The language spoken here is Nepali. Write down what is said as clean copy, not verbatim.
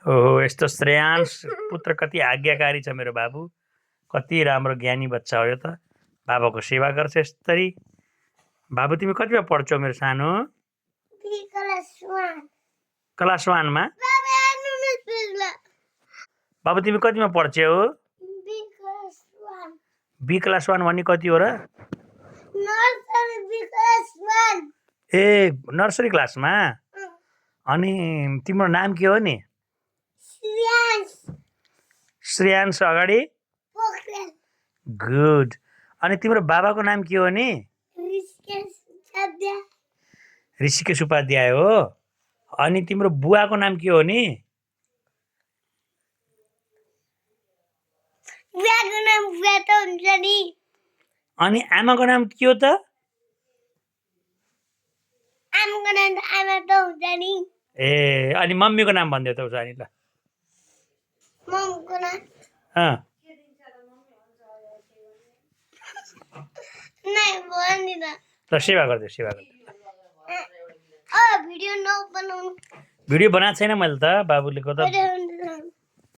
ओहो यस्तो श्रेयांश पुत्र कति आज्ञाकारी छ मेरो बाबु। कति राम्रो ज्ञानी बच्चा हो यो त। बाबाको सेवा गर्छ यसरी। बाबु तिमी कतिमा पढ्छौ मेरो सानो? क्लास 1 मा। बाबु तिमी कतिमा पढ्छौ? बी क्लास 1 भन्ने कति हो र? ए नर्सरी क्लासमा। अनि तिम्रो नाम के हो नि? श्रेयांश अगाडि गुड। अनि तिम्रो बाबाको नाम के हो नि? ऋषिकेश उपाध्याय हो। अनि तिम्रो बुवाको नाम के हो नि? अनि आमाको नाम के हो त? ए अनि मम्मीको नाम भनिदेऊ त उसो अनि ल। ल सेवा गरिदेऊ सेवा गरिदेऊ। भिडियो बनाएको छैन मैले त बाबुले को त